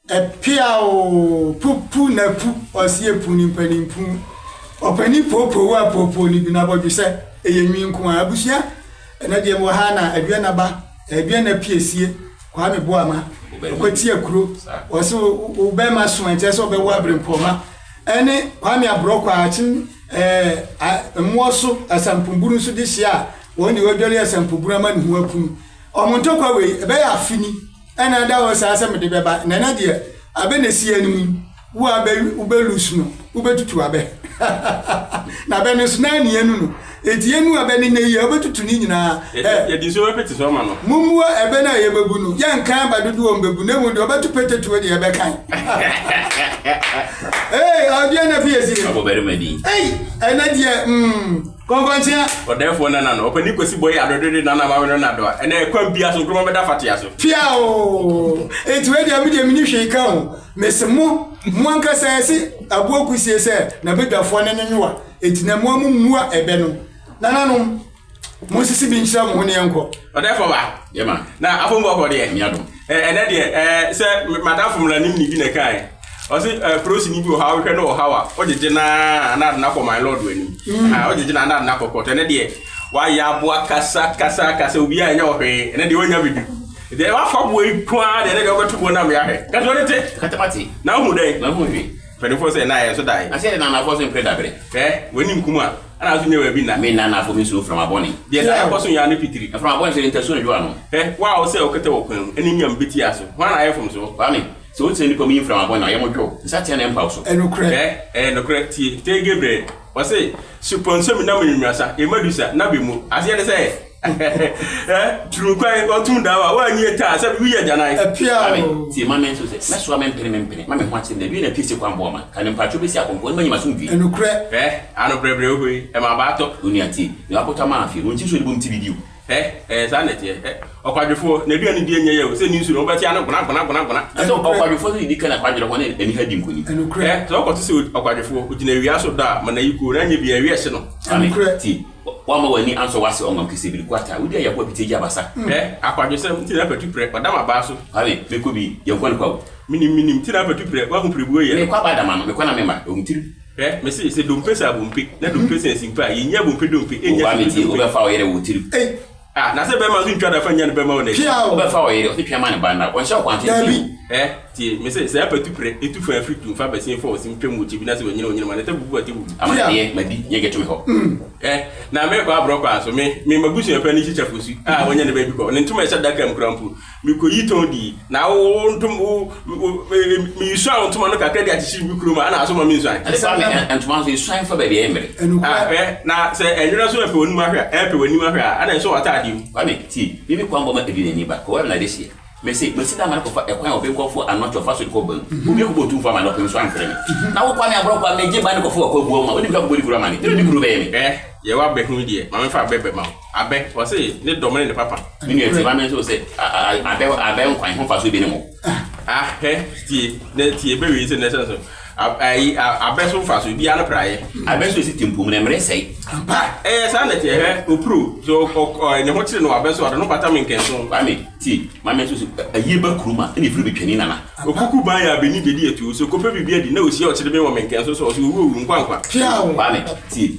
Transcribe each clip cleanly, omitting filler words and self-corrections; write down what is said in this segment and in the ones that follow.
Ɛpea oo, pupu na pu, ɔse epu ne mpanin pu. Ɔpanin poopoo wo a poopoo no bi na abɔdwesɛ ɛyɛ nwi nko ara. Abusua, ɛnɛ deɛ mewɔ ha na Aduanaba, Aduana Piesie, Kwame Boama, Ɔkwati Akuro, ɔse wo bɛrima so a ɛnkyerɛ sɛ ɔbɛwo aberempɔma, ɛne Kwame Aborɔkwa, Akyem ɛɛ mmoɔ so Asampumburu nso de hyia a wɔn deɛ wɔadwale Asampumburu ama ne ho apunu. Wɔn ntɔkwa wei, ɛbɛyɛ afe ni. Ɛna ɛda hɔ saa sɛ mede bɛba na ɛnɛ deɛ abɛ na ɛsi anim yi wo a bɛ wobɛ lose no wobɛtutu abɛ na abɛ no nso na ani anu no eti yɛnu abɛ no nnɛ yi a wobɛtutu ne nyinaa ɛ Yɛde nsuo bɛpete so ama no. Mommua ɛbɛ no a yɛbɛbu no yɛnkan aba dodoɔ a wɔbɛbu na mmom deɛ ɔbɛto petetuo deɛ yɛbɛkan Ee ɔdeɛ na fi esi Ɔbɔ barima din. Ei ɛnɛ deɛ mm. Kɔnkɔnkyea. Ɔdɛɛfoɔ nana no, ɔpanin Kwasi Boye Adodede nana maame no na dɔ a, ɛnɛ ɛkwan biara so Nkrumah bɛda Fatea so. Pia oo! Enti wei deɛ me deɛ menni hwee ka o. Mese mo, mo ankasa yɛse aboɔ kusie sɛ n'abadwafoɔ ne ne nwowa, enti na mo ara mo mmua ɛbɛ no. Nananom, monsisi bi nkyerɛ mo ho ne yɛnkɔ. Ɔdɛɛfoɔ ba. Yɛma. Na afom bɔkɔ deɛ. Nyame adom. Ɛnɛ deɛ, ɛɛ, sɛ madamfo mmaranim bi na ɛkaeɛ. Ɔse eh, polisini bi wɔ hɔ a wohwɛ no wɔ haw a wogyegye no ara na ade no akɔ my lord anim. Ah, wogyegye no ara na ade no akɔ court. Ɛnɛ deɛ wayɛ aboa kasa kasa kasa obiara ɛnyɛ wɔ hwee. Ɛnɛ deɛ wonya bɛdu. Deɛ wafa boɔ yi ko ara deɛ ɛnɛ deɛ wobɛto boɔ no amea hwɛ. Kasa ɔne te. Katamate. Na wohu dɛn? Mahu hwee. Mpanimfoɔ sɛ na yɛn nso dae. Na sɛ yɛde nanafoɔ so mpere dabere. Hwɛ, w'ani nkum a, ɛna nso nyɛ baabi nna. Me nanafoɔ me nsuro mframa bɔne. Deɛ daeɛ kɔ so nyɛ ano pitiri. Mframa bɔne sɛ ntasuo na dwo ano. Hwɛ, wo a wosɛ wo kɛtɛ wɔ kwan mu, ɛne nyam bɛti aso. Hwan na ayɛ mfomsoɔ? Kwame. Sɛ wotena nnipa mu yi mframa bɔne a, ɔyɛ mo dwow. Nsateaa na ɛmpa wo so. Ɛnokorɛ. Hwɛ, ɛyɛ nokorɛ, tie, tie Gabriel, ɔse, Supɔnsɔ mi na menwasa, emadusa, na bemu. Aseɛ ne sɛ, ɛ, turu kwan, ɔtum daa wa, woanyi ɛtaa, sɛ bibi yɛ agyanan. Apia Maame, o. tie, ma me nso sɛ, mɛsoa me mpene me mpene, ma me ho akyere me, na due na pie se kwan boa ma, ka ne mpakyɛw bɛsi akɔnkɔn, ne manya m'asomdwie. Ɛnokorɛ. Hwɛ, ano brɛbrɛ wo hɔ yi, ɛma abaa tɔ. Onua, tie, nea wakɔtɔ ama afie no, ɔnti nsuo de bom ti biribi o. Hɛ, ɛyɛ saa na ɛteɛ. Hɛ, ɔkwadwofoɔ, n'aduane die nyɛ yɛ o, sɛ ne nsu no, wobɛte ano gbona gbona gbona gbona. Na sɛ ɔkwadwofoɔ nso didi ka n'akwadworɔ ho ne aniha di nkonim. Ɛnokorɛ. Hɛ, sɛ wokɔte sɛ ɔkwadwofoɔ, ɔgyina awia so dɔ a, ma no ayikuo, na anyɛ biaa awia hye no. Maame, Ɛnokorɛ. tie, woamma w'ani ansɔ w'ase ɔnwam kɛseɛ biri kwata, wodi ayakoa piti agye abasa. Hɛ, akwadwosɛm, nti na patu prɛ, ɔda m'abaa so. Kwame, mekɔ bi, yɛnkɔ no kwa o. Menim, menim, nti na patu prɛ, woahu pirebuo yɛ no. Mekɔ aba adama no, mekɔ na memma, ɛwɔ me tirim. Hwɛ, mese, sɛ dompe sɛ abompe, na dompe sɛ asimpe a, yennya abompe dompe, ennya Wo ba asimpe me tie, dompe. wobɛfa wo yere wɔ wo tirim. Ei! Ah, na sɛ bɛrima nso ntwa da fa nnya ne bɛrima wɔ n'akyi. Pia o! Wobɛfa wo yere, ɔse twɛn ma ne ba nna, ɔnhyɛ wo kwantenten o. Dabi! Hwɛ, tie, mese, sɛ apatu prɛ, etu fa afiri tu, mfa bɛsen fa ɔsim twam wɔ kyi bi, na sɛ wanyini a onyini ma ne ta bubu a te bubu. Pia! Amaneɛ, madi, nyɛ gye to me hɔ. Hwɛ, na merekɔ aborɔ kwan so, me, me m'abusua panin Kyikyafo-su a wanya ne baabi kɔ, ne ntoma a ɛhyɛ adaka mu koraa mpo, Mikoyi tɔn dii, na wo wo ntom wo wo misuan wo ntoma no kakra de akyekyere me kurom a, ɛna aso ma mensuan. Ɛne saa me ntoma nso esuan fa baabi a ɛyɛ mmere. Ah, hwɛ, na sɛ ɛnwera nso ɛpɛ w'anim ahwɛ a, ɛpɛ w'anim ahwɛ a, ɛna ɛnsɔ w'ataadeɛ mu. Kwame, tie, me me kwan bɔ ma ɛdi n'ani ba, kɔware na adehyeɛ. Mese, masi da ama no kɔfa ɛkwan a ɔbenkorɔfoɔ anɔkye ɔfa so de kɔ ban mu. Obi akɔbɔ otumfoɔ amane, ɔpem so amfrɛ me. Na wo Kwame Aborɔkwa, megye ba no kɔfa w'akwaguo ma, wode me kɔ akɔbɔ ne kuro amane, dɛn na ne kuro bɛyɛ me? Hwɛ, yɛwɔ abɛ ho yi deɛ, ma memfa abɛ bɛma wo. Abɛ, ɔse ne dɔm ne ne papa. Me nua tie ma me nso sɛ abɛ abɛ nkwan ho mfasoɔ bi ne mo. Ah hɛ tie na tie bɛ wei sɛ na ɛsɛ so ayi abɛ so mfasoɔ bi ano praeɛ. Abɛ so esi tempo mu na mmerɛ sɛe. Ampa. Ɛyɛ saa na teɛ hɛ opuro so ɔ ne ho kyere no abɛ so ɔde no bata me nkɛnso. Kwame tie ma me nso sɛ ayie ba kurom a ɛna efiri betwani nana. Okuku ban yɛ abɛni bedi atuo so kɔpɛ biribi adi na ohyia ɔkyere me wɔ me nkɛnso so ɔse owu owu nkwa nkwa. Pia o. Kwame tie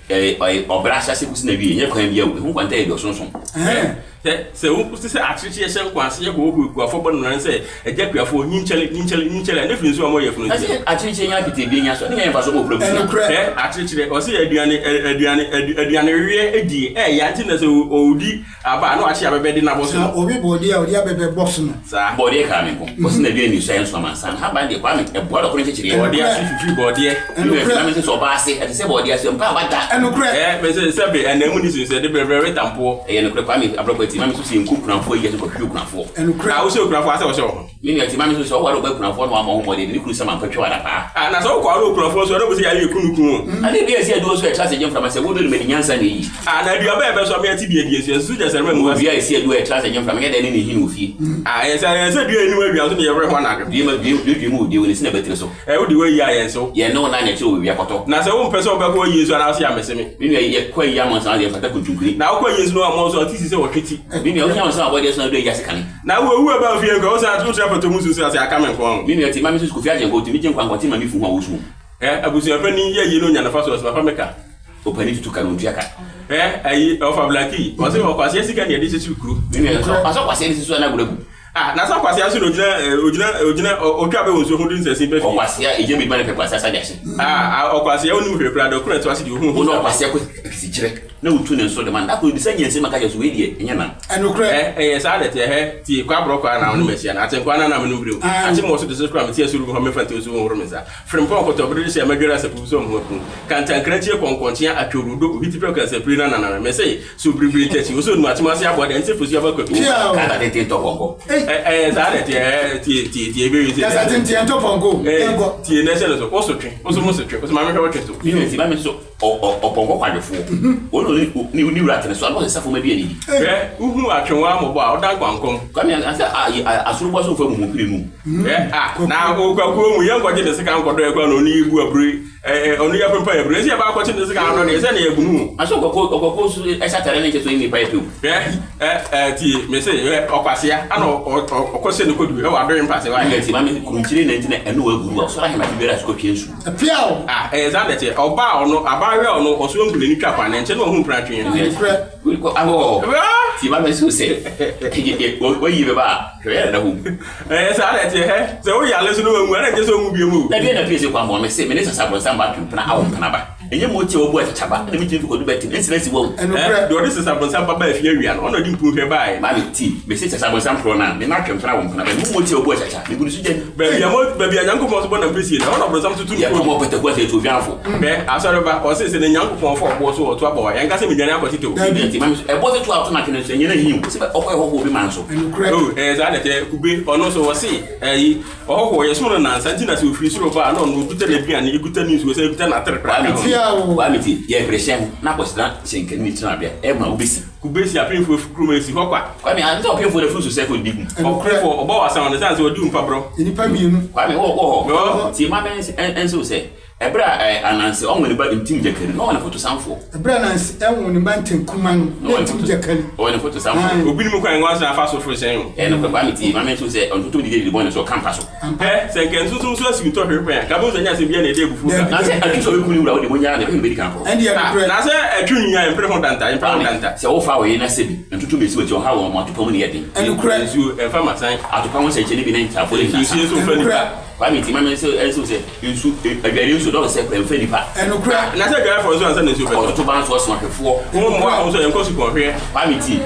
Ɛɛ, ɔyɛ ɔbra ahyɛase kosi n'awiei, ɛnyɛ kwan biara o, ɛho nkwanta yɛ aduɔsonson. Hwɛ, sɛ, sɛ wo te sɛ akyekye ɛhyɛ nko ase yɛ hoohoo akuafoɔ bɔ no nan sɛ, Agya akuafoɔ, nyinkyɛle, nyinkyɛle, nyinkyɛle, a ne firi nso a moyɛ funu Na nti. sɛ akyekye nya apete abien nya so a, ne nya yɛ mfasoɔ ma okura abusua. Ɛnokorɛ. Hwɛ, akyekyerɛ, ɔse aduane, aduane, aduane weɛ die, ɛɛya nti na sɛ ɔɔdi Aba a na wakye abɛbɛ de no abɔ so Na no. ɔwe bɔɔdeɛ a ɔde abɛbɛ bɔ so no. Saa. Bɔɔdeɛ kaa me nko. Ɔse na dua nni so a ɛnso amansan. Haban deɛ Kwame, ɛboa dɔkono nkyekyereɛ. Bɔɔdeɛ Ɛnokorɛ. ase fifiri bɔɔdeɛ. Me nua Ɛnokorɛ. na me nso sɛ ɔbaa ase, ɛte sɛ bɔɔdeɛ ase, ɔmpɛ aba da. Ɛnokorɛ. Ɛɛ, me se sɛbe ɛnam mu ni so sɛ de brɛbrɛ retampoɔ. Ɛyɛ nokorɛ Kwame Abrɔkwa ti, ma me nso sɛ yɛnkɔ kunafoɔ ayi ase kɔhwehwɛ okunafoɔ. Ɛnokorɛ. Ah, wo sɛ okunafoɔ asɛ wɔhyɛ wo ho. Me nua Tima me nso sɛ ɔware ɔba kunafoɔ na wamma ho mmɔden de ne kunu sama mpa twa wo adapaa. Ah na sɛ wokɔ ware okunafoɔ nso a na wobɛsɛ yare yɛ kunu ku o. Adeɛ biara ɛsi aduo so a ɛtra ase gye mframa sɛ wodɔ no madi nyansa na ɛyi. Ah na aduaba a ɛbɛso amea ti bi adi asu ɛnso so gya sɛrema mu ase. Dua a ɛsi aduo a ɛtra ase gye mframa nyɛ dɛn ne ne nhini wɔ fie. Ah ɛyɛ sɛ ɛyɛ sɛ dua a ɛnim awia nso na yɛwerɛ ho anadwo. Dua ma dua dua dua mu wɔ dua wɔ ne si na batiri so. Ɛ wode woayi a yɛnse wo. Yɛn ne wo nan na ɛkyerɛ wɔ wia kɔtɔ. Na sɛ wompɛ sɛ wobɛkɔ ayie nso a na wose amese me. Me nua yɛkɔ ayie amonsan deɛ ɛmfata kuntunkuni. Na wokɔ ayie nso na wammɔ nso a wote si sɛ wɔtwe ti. ti. Me nua, wohia wo nsɛm abɔdeɛ so na wode agya sekane. Na wo owu ɛba ofie nka wo san wotra pɔtɔ mu susu ase aka me nko ho. Me nua ti ma me susu Kofi Agyenkwa otumi gye nkwa nkɔte ma me fu ho a wosu. Ɛ abusuapanin yɛ yie no nya nafa so ɔsɛ papa meka. Opanin tutu ka na ontua ka. Ɛ ayi ɔfa blaki ɔsɛ ɔkwasea sika na yɛde kyekyere kuro. Me nua sɛ ɔsɛ ɔkwasea ne sisi so na agorɔ agu. Ah na sɛ ɔkwasea nso na ogyina ogyina ogyina otwa bɛ wɔ nsuo ho de nsɛnsin bɛ fie. Ɔkwasea egya mi duma ne pɛ kwasea sa de ahye. Ah ɔkwasea onim hwee koraa dɛ ɔkoro ɛto ase deɛ ohun. Wo na ɔkwasea kɔ akisikyerɛ. Na wotu ne nso de ma no. Da koro bisa nyansa mu ka kyerɛ so wei deɛ ɛnyɛ nam. Ɛnokorɛ. Ɛ ɛyɛ saa na ɛteɛ hɛ tie kwaborɔ kwaa na wo ne mahyia no akye nkwaa no na menom bio akye mɔ so de so kora mete asuru gu hɔ mefa nti nso nhoro me nsa frempɔn kɔtɔbere de hyɛ madware asapu so mho aku kantankrakyie kɔnkɔnkyea atworodo ohiti pɛ kansapire na nanana me se so biribiri ntakyi wo so onum akyem ase aboa deɛ nse fosu aba kwaku Kasa tenten tɔ pɔnkɔ. Ɛ ɛyɛ saa na ɛteɛ hɛ tie tie tie ebe wi se Kasa tenten tɔ pɔnkɔ. Ɛ tie na ɛhyɛ no so wo so twe wo so mo so twe wo so maame hwɛ wo twe so. Ti ma me so Ɔpɔnkɔ kwadwofoɔ, wɔn na ɔne ne wura tene so a, na ɔsesa fam aduane di. Hwɛ, wohu atwewa mmɔbɔ a, ɔda nkwankɔm. Kwame, ansa asoroboa so mfa mumupire no. Hwɛ, a, na okwakuo mu, yɛnkɔgye ne sika nkɔdɔ yɛ koraa na ɔne yɛbu aburo yi, ɔno yɛpempa aburo yi, sɛ yɛba akɔkye ne sika adɔ deɛ, sɛ ne yɛabu no o. Asɛ ɔkwakuo, ɔkwakuo nso ɛhyɛ atare ne nkyɛ so ne nipa yɛ pɛ o. Hwɛ, tie, mese, hwɛ, ɔkwasea, ana ɔkɔhyɛ ne kodu wɔ adoe mpase, why? Nti maame, kurukyire na nti na ɛno wɔ aburu a, ɔsɔre ahemate biara sukɔtwe nsu. Peaw! Ah, ɛyɛ saa na ɛteɛ. Ɔbaa a ɔno, abaayewa a ɔno, ɔso nku n'ani twa kwan, na ɛnkyɛ na wahu mpratwe. Nokorɛ. Wokɔ ahɔ. Ti ma mɛsi sɛ, wayi bɛba a, hwɛ yɛ na hɔ. Ɛyɛ saa na ɛteɛ, hɛ. Sɛ woyare nso na wanwu a, na ɛnkyɛ sɛ ɔnwu bio o. Na deɛ na pie sɛ kwammɔ me se, me ne sasabonsam ba twempena awo mpena ba. Ɛnyɛ mo ti a wɔbu akyekyɛ ba, ɛna metumi fi kɔdu bɛtem, ɛnsi na si wawu. Ɛnokorɛ. Deɛ ɔde sasabonsam ba baa fie awia no, ɔna ɔde mpunhwɛ baeɛ. Maame ti, mese sasabonsam korɔ no a, me na atwempena awo mpena ba, ɛnyɛ mo ti a wɔbu akyekyɛ, megu ne so gya ni. Baabi a mo, baabi a Nyankopɔn so bɔ nam bɛsie no, ɛhɔ na ɔbronsam nso tu ne Yɛpam kɔn. ɔpataku ase yɛtu odwanfo. Hwɛ, asɔreba, ɔse sɛ na Nyankopɔn fa ɔboɔ so ɔto abɔ wa, yɛnka sɛ medwane akɔ tete o. Dabi. Nti maame so, ɛboɔ sɛ to a ɔto no atwene nso, ɛnyɛ na hii o, sɛ ɔkɔyɛ hɔhoɔ bi man so. Ɛnokorɛ. O, ɛyɛ saa na ɛteɛ, kube, ɔno nso ɔse, ɛyi, ɔhɔhoɔ, yɛsom no nansa, nti na sɛ ɔfiri soro ba a, na ɔno ɔkuta n'aduane, ɛkuta ne nsuo, sɛ ɛkuta n'atere koraa ka ho. Tia o. Kwame ti, yɛpere hyɛn ho, na akɔsena hyɛnkani tenabea, ɛma wobɛsi. Kube si apemfoɔ afukurom asi hɔ kwa. Kwame, ante sɛ ɔpemfoɔ na furu so sɛ kɔdi gu. Ɛnokorɛ. Ɔpemfoɔ, ɔbɔ wɔ asan, ɔno sane sɛ ɔdi wo mpaborɔ. Nnipa mmienu. Kwame, wɔ wɔ hɔ. Mewɔ hɔ. Tie ma me nse wo sɛ, ɛberɛ a Ananse ɔnwo ne ba Ntim Gyakari no, na ɔwɔ ne fotosanfoɔ. Ɛberɛ a Ananse ɛnwo ne ba Ntankuma no, na Ntim Gyakari. Ɔwɔ ne fotosanfoɔ. Obi nim kwan a nwansena fa so foro hyɛn o. Ɛyɛ nokorɛ, Kwame tie ma me nse wo sɛ, ɔntontom didi adidi bɔne so, ɔka mpa so. Ampa. Hwɛ, sɛ nka nsunsum so asiw ntɔ hwere pɛn a, nka bohu sɛ ɛnyɛ asɛm biara na ɛde abufuo ka. Na sɛ atwi sɛ ɔbɛku ne wura, wo deɛ monnyaa no, ɛhwɛ na ɔbɛdi kan akɔ. Ɛndeɛ nokorɛ. Na sɛ atwi nwi a, mpere ho danta, mpere ho Kwame, danta. sɛ wofa wo yere na sɛbi ntontom bɛsi w'akyi, ɔhaw wɔn, atopa mu ne yɛ den. Ɛnokorɛ. Nsuo, ɛmfa mmasan. Atopa ho nsɛnkyerɛnne bi ne ntafoɔ ne Nsuo nyinasa. nso mfa nipa. Ɛnokorɛ. Kwame nti ma me nse nse wo sɛ nsu adwareɛ nsuo dɔɔso sɛ kora mfa nipa. Ɛnokorɛ. Na sɛ adwarefoɔ nso ansa na nsuo bɛtɔ. Ɔtoto ba nso ɔso ahwɛfoɔ. Wo mmoa ho nso yɛnkɔ sukɔnhweɛ. Kwame nti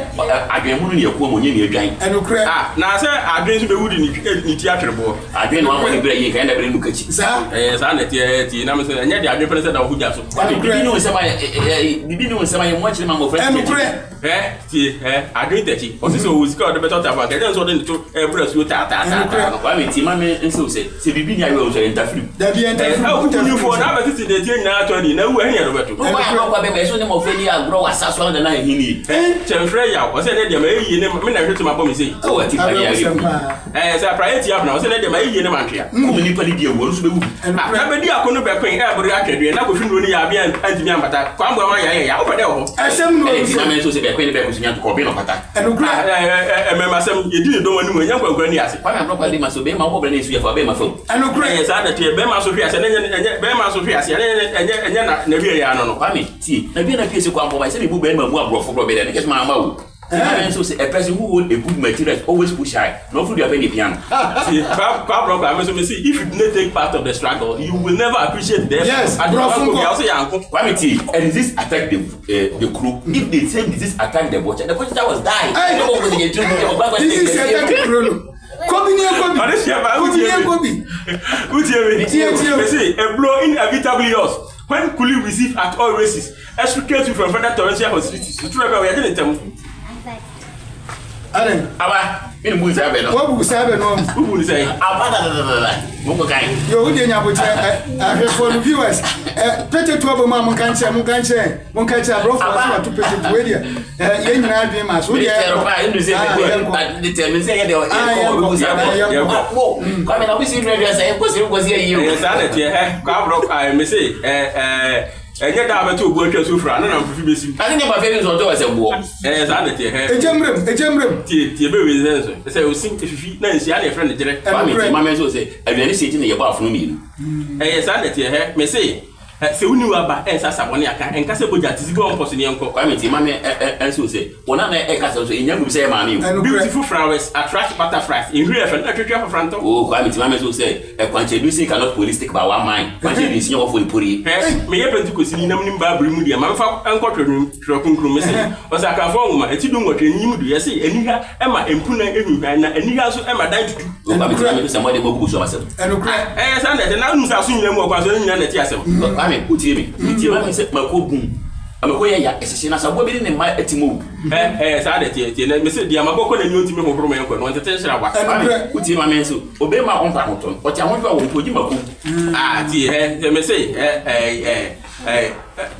adwene hunu ne ɛkoa mu ɔnyɛ nea adwan. Ɛnokorɛ. Ah na sɛ adwene nso bɛwu de ne ti atwere boɔ. Adwene na wabɔ ne bra yie nka ɛnda bere no kakyi. Saa. Ɛyɛ saa na ɛteɛ tie na me sɛ ɛnyɛ de adwene pɛ ne sɛ da wo ho gya so. Kwame bibi ne wo nsɛm ayɛ bibi ne wo nsɛm ayɛ mmoa kyerɛ ma mmɔfra. Ɛnokorɛ. Hɛ, tie, hɛ, adwene takyi. Ɔse sɛ ɔwɔ sika a ɔde bɛtɔ tafo a, anka ɛnyɛ sɛ ɔde ne to ɛbra asuo taataataataa no. Kwame, tie ma me nse wo sɛ, sɛ biribi nni awerɛ wo nso a, yɛntafiri mu. Dabi, yɛntafiri mu. Ɛ, ahuhunyufoɔ, na abɛtete deɛ ɛteɛ nyinaa atɔ ani, na awu a, ɛhe na yɛde wo bɛto? Wokɔ a, na ɔkɔ abɛma, ɛsɛ wo ne mmɔfra di agorɔ wɔ asa so ara da no ayɛ hene. Hɛ, kyɛmfrɛ yaw, ɔse ɛnɛ deɛ mayɛ yie ne, me na nhwete mabɔ me sei. Sɛ wate pa ne Awerɛhosɛm awerɛkum. paa. Ɛɛ, sɛ apraeɛ tia abena, ɔse ɛnɛ deɛ mayɛ yie ne mantwea. Kum nnipa ne di awu, ɔno nso bɛwu bi. Ah, na bɛdi ako no bɛkoe, ɛɛbore atwɛdeɛ, na kofi nnuro ne yaabea antumi ampata, Kwamboa ma yɛayɛ ya, wopɛ dɛ wɔ hɔ? Ɛsɛm no Ɛna nti na me nso sɛ bɛkoe ne bɛko so nya ntokɔ, ɔben ɔpata. Ɛnokorɛ. Ah, ɛ, ɛ, mmɛmasɛm, yɛdi ne dɔm anim, ɛnyɛ nkwankwa ni ase. Kwame Abrɔkwa de ma sɛ bɛɛma wobɔ bra na nsu yɛ fa, bɛɛma fam. Ɛnokorɛ. Ɛyɛ saa na ɛteɛ, bɛɛma nso hwe ase, na ɛnyɛ, ɛnyɛ, bɛɛma nso hwe ase, na ɛnyɛ, ɛnyɛ, ɛnyɛ na, na wie yɛ ano no. Kwame, tie, na dua na pie sɛ Kwamboa ma, sɛ mebu bɛɛma mu aborɔfo borɔ bɛdɛ, ne kɛse ma ama wo. Ɛna nso sɛ a person who hold a good material is always push high. Na ɔfiri dua pɛ na epia no. See, kwa kwa bro kwa me so me see if you didn't take part of the struggle, you will never appreciate the effort. Yes, brɔfo nkɔ. Ɔsɛ yanko. Kwame tie, a disease attack the the crow. If the same disease attack the vulture, the vulture was die. Hey, disease attack the crow no. Kobi ni ekobi. Ɔde hyɛ ba Kobi ni utie mi. ekobi. Utie mi. Tie tie. Me see a blow inevitably yours when Kuli receive at all races. Extricate you from further torrential hostilities. Ntura bɛ ɔyɛ de ne ntɛm. Adan. Aba, mi ni bu nsa bɛ no. Wabu nsa bɛ no. Wubu nsa yi. Aba da da da da da. Mo ko kan. Yo, wo de nya bokyɛ ɛ ahwɛfoɔ no viewers ɛ pete to abɔ mu a mo nka nkyɛn mo nka nkyɛn mo nka nkyɛn aborɔfo ase wato pete to wei deɛ ɛ yɛn nyinaa adwene ma so wo deɛ ɛkɔ. Ɛnu sɛ ɛkɔ ne tɛ mi sɛ yɛ de ɛkɔ obi bu sa bɔ. Mo Kwame na obi si nua dua sɛ ɛkɔ si nkɔ si ayi o. Ɛyɛ saa na ɛteɛ ɛ kɔ aborɔ ɛ mese ɛ ɛ. Ɛnyɛ da a bɛtɔ obu atwa so fira, no na mfifi bɛsi. Ase nyɛ pafɛ bi nso ɔtɔ ɛsɛ boɔ. Ɛyɛ saa na ɛteɛ hɛ. Egya mmerɛm, egya mmerɛm. Tie, tie bɛ wei sɛ nso, sɛ osi efifi na nsia na yɛfrɛ no gyerɛ. Kwame tie mame nso sɛ aduane sie ti na yɛbɔ afono mmienu. Ɛyɛ saa na ɛteɛ hɛ. Mese, sɛ wonni w'aba ɛnsa sa bɔne aka, ɛnka sɛ bogya te sika ɔmpɔ so ne yɛnkɔ. Kwame tie mame nso sɛ wɔn a na ɛka sɛ nso ɛnya ngu sɛ yɛ maame o. Beautiful flowers attract butterflies, nhwiren ɛfɛ na ɛtwetwe afafrantɔ. Oh Kwame tie mame nso sɛ Ɛkwankyerɛ du nsia cannot police take by one mind. Kwankyerɛ du nsia wɔfo ne porie. Hwɛ, meyɛ Pentekostni na menim Bible mu deɛ, ma memfa nkɔ Twerɛ Kronkron mu. Mese, Ɔsakrafoɔ nwoma, eti dunwɔtwe, nyiyimu du, yɛse, Aniha ma mpunan hwinhwan, na aniha nso ma dan tutu. Ɔkwa me tena me sɛ mmɔden bɔ gugu so amasɛm. Ɛnokorɛ. Ɛyɛ saa na ɛte, na wonim sɛ aso nyina mu ɔkwan so no nyina na ɛte asɛm. Kwame, wotie me? Metie ma me sɛ mako gum, mako yɛ ya, ɛhyehye na sɛ aboa bi ne ne mma te mu owu. Ɛ, ɛyɛ saa na ɛteɛ, tie, na mese, deɛ mako kɔ n'ani ɔntumi hohoro ma ɛnkɔ no, ɔntete nhyira wa. Ɛnokorɛ. Kwame, wotie ma me nso? Obema a ɔmpa ahotɔ no, ɔte ahodwo a wɔmpo gye mako. Ah, tie, ɛ, sɛ mese, ɛ, ɛ, ɛ, ɛ,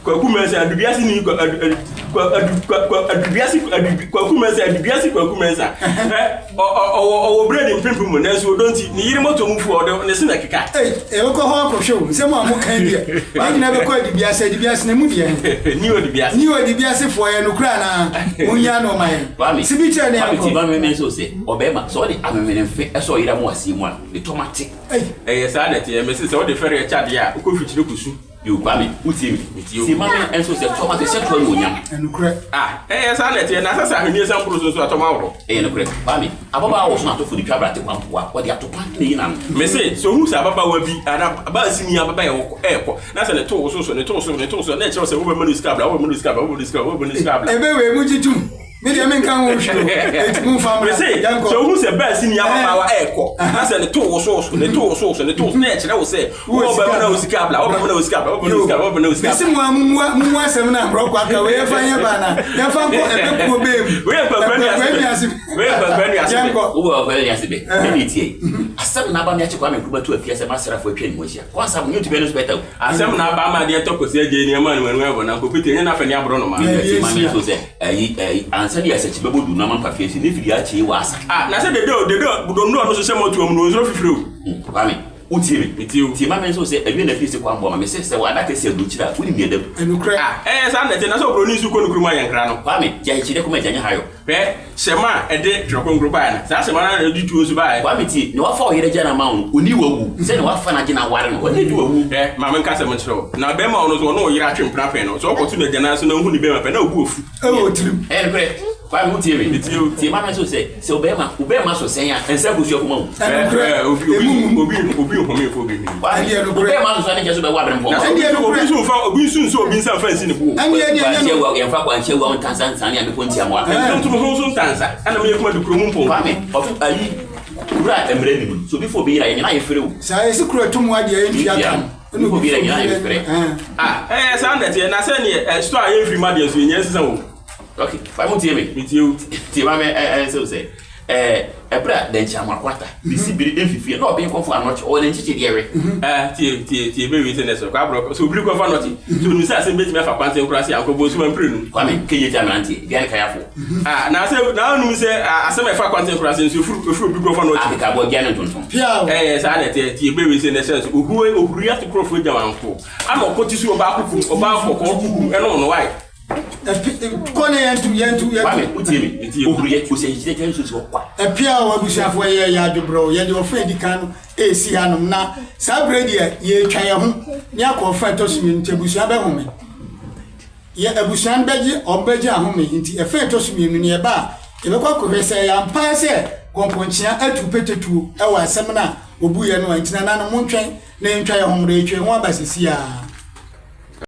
Kwaku Mensah, Adubiase ni, kwa, adu, adu, kwa, adu, kwa, kwa, Adubiase, adu, Kwaku Mensah, Adubiase Kwaku Mensah. Ɛ, ɔ, ɔ, ɔwɔ, ɔwɔ brɛdi mpempem mu, nanso ɔdɔ nti, ne yere moto mu fu a, ɔde ne se na ɛkeka. Ei, yɛbɛkɔ hɔ akɔhwɛ o, nsɛm a moka yi deɛ, yɛn nyinaa bɛkɔ Adubiase, Adubiase na emu deɛ he? New Adubiase. New Adubiasefoɔ, ɛyɛ nokorɛ anaa? Monyi ano ma yɛn. Kwame, Sibi kyerɛ ne Kwame yɛnkɔ. tie ma me nso sɛ ɔbɛrima sɛ ɔde amemenemfe sɔ ɔyere mo aseɛ mu a, ne tɔma te. Ei. Ɛyɛ saa na ɛteɛ, mese sɛ wode fɛreɛ kyɛ adeɛ a, wokɔ fikyire kɔsu. Yo, Kwame, wotie me? Metie o. Tie ma me nso sɛ tɔma te sɛ tɔ anuonyam. Ɛnokorɛ. Ah, ɛyɛ saa na ɛteɛ, na sɛ sɛ ahweneɛ san boro so nso a, tɔma worɔ. Ɛyɛ nokorɛ. Kwame, ababaawa wɔ so na atɔfo de twa abrate kwampoa, wɔde atopa na eyi n'ano. Mese, sɛ ohu sɛ ababaawa bi anaa abaasini ababaa ɛwɔ ɛrekɔ, na sɛ ne to woso so, ne to so, ne to so, na ɛkyerɛ sɛ wobɛma no sika abla, wobɛma no sika abla, wobɛma no sika abla, wobɛma no sika abla. Ebe wei mo gye tum. Me deɛ menka ho hwee o. Enti momfa mmra. Mese, Yɛnkɔ. sɛ ohu sɛ baasini ababaawa ɛrekɔ, na sɛ ne to woso so, ne to woso so, ne to woso, na ɛkyerɛ wo sɛ Wowɔ sika wobɛma no sika abla, wobɛma no sika abla, wobɛma no sika abla, wobɛma no sika Mese abla. mo a momua momua asɛm no a mborɔkɔ aka wei yɛmfa nyɛ baa na yɛmfa nkɔ ɛbɛkuo bɛɛ mu. Wei yɛ mpampra ni ase Mpampra bɛ. Wei yɛ mpampra ni ase bɛ. Yɛnkɔ. Wowɔ ɔkwan ni ase bɛ. Ɛna etie yi. Asɛm na aba me akye Kwame Nkrumah tu afiase ma asraafo atwa ne ho ahyia. Kwansa mo nyɛ tumi ɛno nso bɛta o. Asɛm na aba ama adeɛ tɔ kɔsi agya yi nneɛma no manu ɛbɔ na nkɔpete ɛnyɛ n'afɛ ne aborɔ noma. Ɛna etie ma me nso sɛ ɛyi ɛyi ansa ne asakyi bɛbɔ du no ama mpafe asi ne fidi akyee wɔ asa. Ah na sɛ dede o dede o dondo ɔno so hyɛ mɔtoa mu no onsuro fifire o. Kwame wotie me? Metie o. Tie ma me nso sɛ awie na fie si kwan boa ma me sɛ sɛ wɔ adaka si aburokyire a wonim nea ɛda mu. Ɛnokorɛ. Ah ɛyɛ saa na ɛteɛ na sɛ obroni nso kɔ ne kurom ayɛ nkra no. Kwame gya akyire kɔma agya nyɛ hayɔ. Hwɛ, hyɛmma a ɛde Twerɛ Kronkron baeɛ no, saa hyɛmma no ara na ɛde tuo nso baeɛ. Kwame tie, nea wafa ɔyere agya no ama wo no, ɔnni w'awu, sɛ nea wafa no agye no aware no, ɔno na ɛdi w'awu. Hwɛ, ma menka asɛm nkyerɛ wo, na bɛrima a ɔno nso ɔne ɔyere atwe mpena pɛn no, sɛ ɔkɔto no agyanan so na ɔhu ne bɛrima pɛ, na ɔbu afu. Ɛwɔ wo tirim. Ɛyɛ nokorɛ. Kwame wotie me? Metie wo. Tie ma me nso sɛ, sɛ ɔbarima, wo barima so sɛn a, nsa kosua kɔma wo. Ɛnokorɛ. Hwɛ, obi, obi, Emu mum. obi, obi nhome mfa obi hwene. Kwame, Ɛndeɛ wo nokorɛ. barima so sɛn a, ne nkyɛ so bɛwɔ aberempɔn. Na sɛ Ɛndeɛ obi, obi nokorɛ. nso mfa, obi nso nso obi nsa mfa nsi ne bo o. Ɛndeɛ ɛndeɛ ɛnyɛ Kwankyɛ no. wua, yɛmfa kwankyɛ wua wo ntansa nsane a mepɔ ntiamoa. Ntontom ho nso ntansa, ɛna meyɛ kuma de kuro mu mpɔnkɔ. Kwame, ɔto ayi, kuro a mmara nni mu no, sɛ obi fa obi yere a, yɛn nyinaa yɛfrɛ o. Saa yɛsi kuro ɛto mu adeɛ yɛntua ka no. Ɛna Obi fa obi obi yere fa a, yɛn nyinaa obi yere. yɛfrɛ. Ɛn. Ah, ɛyɛ saa na ɛteɛ, na sɛdeɛ ɛ, store a yɛmfiri mu adeɛ nso yɛnya nsesa o. Ok, Kwame wotie me? Metie wo. Tie ma me ɛ ɛ sɛ sɛ ɛɛ ɛberɛ a dɛnkyɛ amoakwata ne sibiri mfifie na ɔben kɔmfo anɔkye ɔwɔ ne nkyekyedeɛ we. Ɛɛ tie tie tie bɛ wei sɛ nɛsɛ kɔ aborɔ sɛ obiri kɔmfo anɔkye sɛ onim sɛ asɛm bɛtumi afa kwanten koraa sɛ ankɔbɔ nsuma mprenu. Kwame kegye tia mmeranteɛ dua ne kayafoɔ. Ah na sɛ na onim sɛ asɛm a ɛfa kwanten koraa sɛ nso efuru efuru obiri kɔmfo anɔkye. Akekaboa dua ne ntontom. Piaw. Ɛɛ saa na ɛteɛ tie bɛ wei sɛ nɛsɛ nso ohuru ohuri ato korɔfoɔ agya wanko ana ɔkɔ ti so ɔbaa kuku ɔbaa kɔkɔɔ kuku ɛnom no wae. Kɔ ne yɛntu yɛntu yɛntu. Kwame wotie me ohuruyɛ osi ayikyerɛ kyerɛ nsuo si hɔ kwa. Ɛpia a abusuafoɔ yɛ yɛ adwobrɛw yɛde ɔfa edi kan no esi hanom na saa bere deɛ yɛretwa yɛn ho ne akɔ ɔfa ɛtɔ so mmienu nti abusua bɛhome yɛ abusua no bɛgye wɔn bɛgye ahome nti ɛfa ɛtɔ so mmienu no yɛba a yɛbɛkɔ akɔhwɛ sɛ ɛyɛ ampa sɛ kɔnkɔnkyea atu petetuo ɛwɔ asɛm no a wɔbuiɛ no a nti nananom montwɛn na yɛntwa yɛn ho mmra yɛtwa yɛn ho aba sisi a.